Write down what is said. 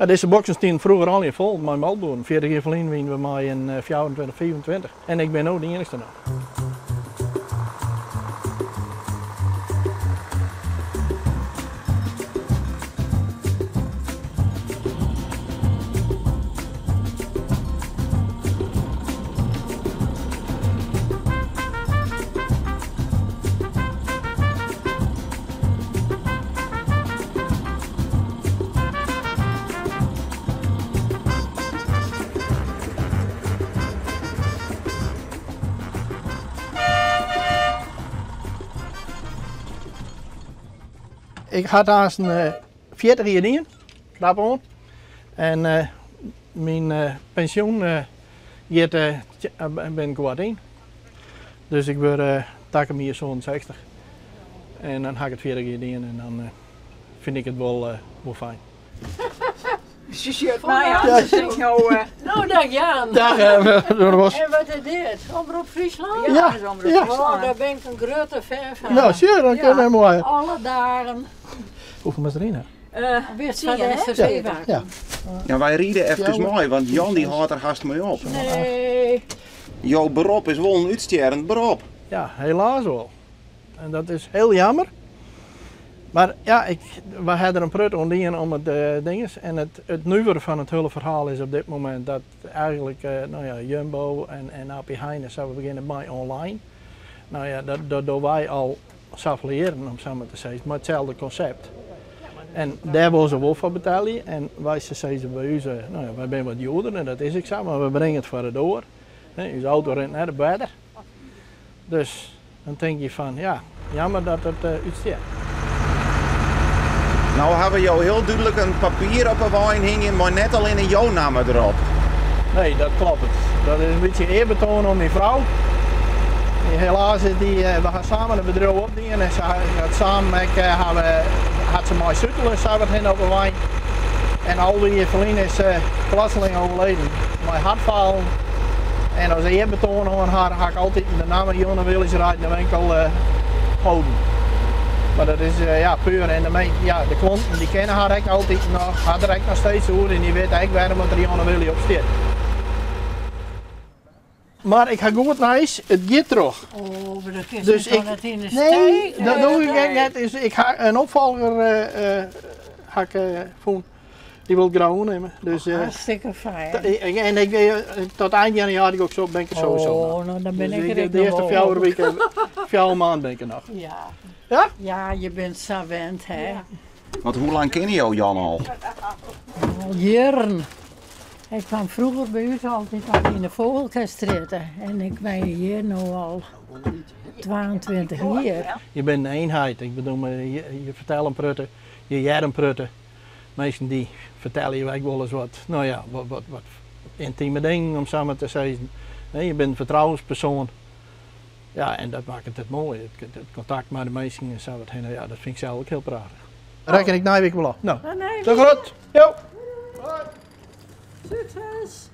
Dizze boksen stienen froeger allegear fol mei molkboeren. 40 jier ferlyn wiene we mei in 24, 25 en ik bin no de iennichste noch. Ik ha it aanst 40 jier dien, krap oan. En myn pensjoen giet binnenkoart yn. Dus ik wurd takom jier 67. En dan ha ik it 40 jier dien en dan fyn ik it wol wol fijn. Se sjocht my oan, se tinkt no. No, dag Jan. Dag, En wat is dit? Omrop Fryslân? Ja, dat is Omrop Fryslân. Oh, daar ben ik in grutte fan fan. No, sjoch, dan kin it moai. Alle dagen. Hoefolle moatst deryn ha? Wist fan de SRC Ja. Ja, wy ride efkes mei, want Jan dy hâldt der hast mei op. Nee. Jo berop is wol in útstjerrend berop. Ja, helaas wol. En dat is hiel jammer. Mar ja, ik, wy ha der in protte oan dien om it dinges. En it nuvere fan it hiele ferhaal is op dit momint dat eigenlik no ja, Jumbo en AP Heijn en sa, we begjinne mei online. No ja, dat dogge wy al safolle jierren, om sa mar te sizzen, mei itselde konsept. En dêr wolle se wol foar betelje. En wy se sizze by ús, no ja, wy binne wat djoerder en dat is ek sa, mar we bringe it foar de doar. Us auto rint net op wetter. Dus dan tink je fan, ja, jammer dat it útstjert. No hawwe jo hiel dúdlik in papier op 'e wein hingjen mei net allinne jo namme derop. Nee, dat kloppet. Dat is in bytsje earbetoan oan myn frou. Helaas is dy, we ha samen in bedriuw opdien en se hat samen ek, hawwe, hat se mei sutele sa wat hinne op 'e wein. En al dy jier ferlyn is se plotseling overleden mei hartfalen. En as earbetoan oan har ha ik altyd de namme Jonne Willies Rijdende Winkel holden. Mar dat is ja, puer en de, ja, de klanten dy kenne har ek altyd noch, ha der ek noch steeds oer en dy witte ek wêrom dat der Jonne Willy op stiet. Mar ik ha goed nijs, it giet troch. Oh, mar dat kinst Dus toch ik, net yn de nee, steek? dat doe ik ek net. Dus ik ha in opfolger ha ik fûn. Dy wol it graach oernimme. Dus, Hartstikke fijn. En ik, tot eind januari ook zo, ben ik er sowieso Oh, nog. no, dan bin Dus ik der ek de noch earste wol. 4 wiken, 4 maand bin ik der noch. Ja. Ja? Ja, je bent sa wend, hè. Want hoe lang kenne jo Jan al? Al jierren. Hy kwam froeger by ús altyd noch yn de Vogelkijkstrjitte en ik wenje hjir no al 22 jier. Je bent een eenheid. Ik bedoel, je fertelle in protte, je hearre in protte. Minsken dy fertelle je ek wolris wat, no ja, wat yntime dingen om sa mar te sizzen. Je binne in fertrouwenspersoan. Ja, en dat makket it moai. It kontakt mei de minsken en sa wat hinne, ja, dat fyn ik sels ek hiel prachtich. Rekken ik nije wike wol ôf. No, Tot nije de wike. groet. Jo. Sukses!